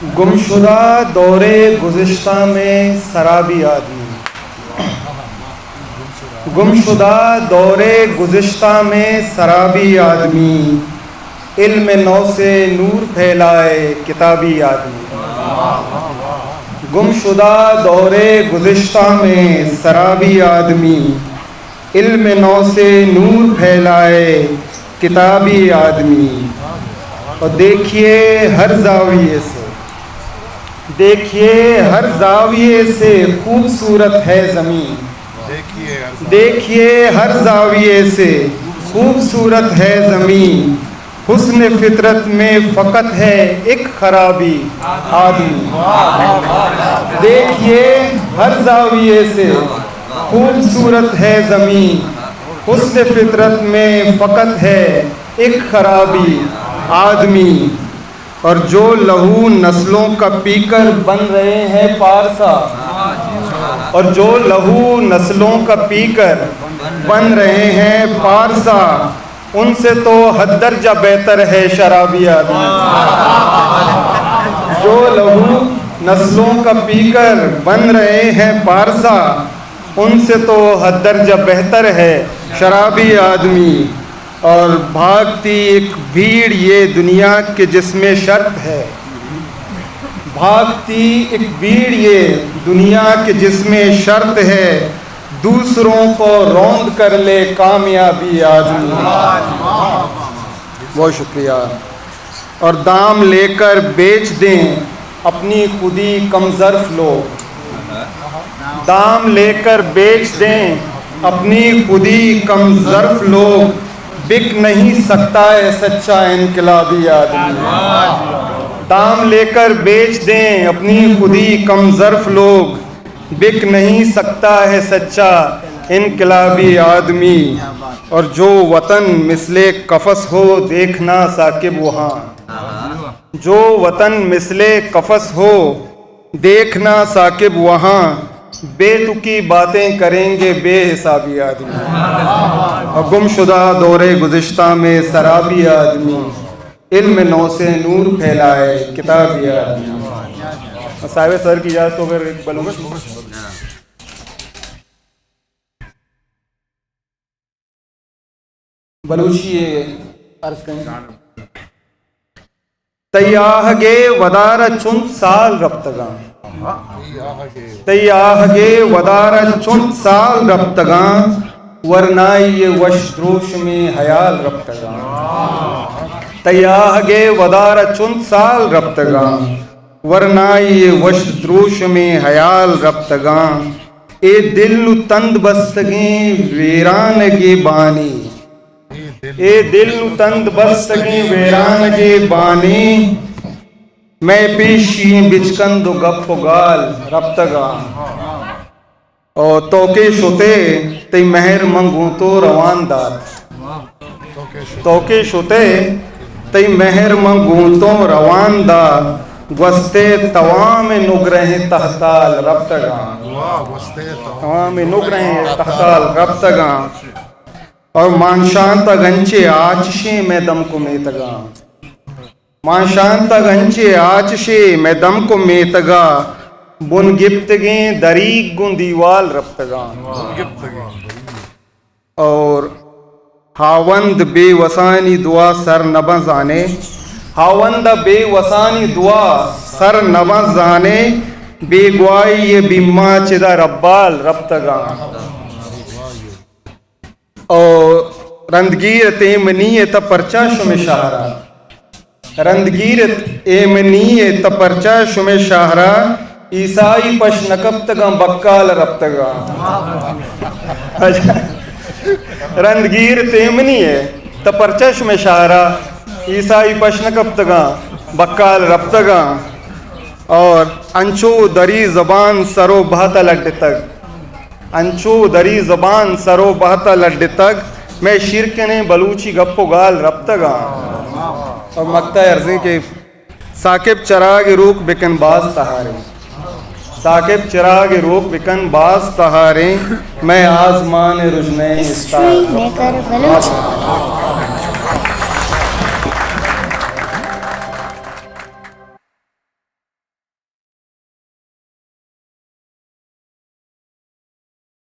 گمشدہ دور گذشتہ میں سرابی آدمی، گمشدہ دور گذشتہ میں سرابی آدمی، علم نو سے نور پھیلائے کتابی آدمی۔ گمشدہ دور گذشتہ میں سرابی آدمی، علم نو سے نور پھیلائے کتابی آدمی۔ اور دیکھیے ہر زاویے سے، دیکھیے ہر زاویے سے خوبصورت ہے زمین۔ دیکھیے ہر زاویے سے خوبصورت ہے زمین، حسن فطرت میں فقط ہے ایک خرابی آدمی۔ دیکھیے ہر زاویے سے خوبصورت ہے زمین، حسن فطرت میں فقط ہے ایک خرابی آدمی۔ اور جو لہو نسلوں کا پی کر بن رہے ہیں پارسا، اور جو لہو نسلوں کا پی کر بن رہے ہیں پارسا، ان سے تو ہر درجہ بہتر ہے شرابی آدمی۔ جو لہو نسلوں کا پی کر بن رہے ہیں پارسا، ان سے تو ہر درجہ بہتر ہے شرابی آدمی۔ اور بھاگتی ایک بھیڑ یہ دنیا کے جس میں شرط ہے، بھاگتی ایک بھیڑ یہ دنیا کے جس میں شرط ہے، دوسروں کو روند کر لے کامیابی آدمی۔ بہت شکریہ۔ اور دام لے کر بیچ دیں اپنی خودی کم ظرف لوگ، دام لے کر بیچ دیں اپنی خودی کم ظرف لوگ، بک نہیں سکتا ہے سچا انقلابی آدمی۔ دام لے کر بیچ دیں اپنی خودی کم ظرف لوگ، بک نہیں سکتا ہے سچا انقلابی آدمی۔ اور جو وطن مثل قفس ہو، دیکھنا ثاقب وہاں، جو وطن مثل قفس ہو، دیکھنا ثاقب وہاں، بے تکی باتیں کریں گے بے حسابی آدمی۔ اور گمشدہ دور گذشتہ میں سرابی آدمی، علم نو سے نور پھیلائے کتابی آدمی۔ صاحب سر کی اجازت ہو، پھر ایک بلوچ۔ بلوچی ءَ عرض کنیں۔ تئی آہگ ءِ ودار ءَ چنت سال رپتگاں، تئی آہگ ءِ ودار ءَ چنت سال رپتگاں، ورنائی ءِ وش دروشمیں ہیال رپتگاں۔ تئی آہگ ءِ ودار ءَ چنت سال رپتگاں، ورنائی ءِ وش دروشمیں ہیال رپتگاں۔ اے دل نوں تند بستگیں ویرانگے بانی، اے دل نوں تند بستگیں ویرانگے بانی، مئے پیشی ایں بچکند ءُ گپ ءُ گال رپتگاں۔ او تو کہ شت ئے، تئی مہر من گوں تو روان دات۔ تو کہ شت ئے، تئی مہر من گوں تو روان دات۔ گوست ئے توام نگرہیں تہتال رپتگاں۔ توام نگرہیں تہتال رپتگاں۔ او مانشانتگ انچیں آچشیں مئے دمک ءُ میتگاں۔ مانشانتگ انچیں آچشے مئے دمک ءُ میتگ ءَ، بن گپتگیں دریگ گوں دیوال رپتگاں۔ اور ہاوند بے وسانی دعا سر نہ بنت زانے، ہاوند ءَ بے وسانی دعا سر نہ بنت زانے، بیگواہی ءِ بیما چدا ربال رپتگاں۔ او رندگیر ات اے منی ءَ تہ پرچا شمئے شہر ءَ؟ رندگیر ات اے منی ءَ تہ پرچا شمئے شہر ءَ؟ عیسائی پش نہ کپتگاں بکال رپتگاں۔ رندگیر ات اے منی ءَ تہ پرچا شمئے شہر ءَ؟ عیسائی پش نہ کپتگاں بکال رپتگاں۔ اور انچو دری زبان سر ءُ بہت ءَ لڈتگ۔ انچو دری زبان سر ءُ بہت ءَ لڈتگ، مئے شیرکنیں بلوچی گپ ءُ گال رپتگاں۔ اور مقطع عرضیں کہ ثاقب چراغ روک بکن باز تہاریں، ثاقب چراغ روک بکن باز تہاریں، مئے آزمان رژنیں استار۔ History maker Balochi.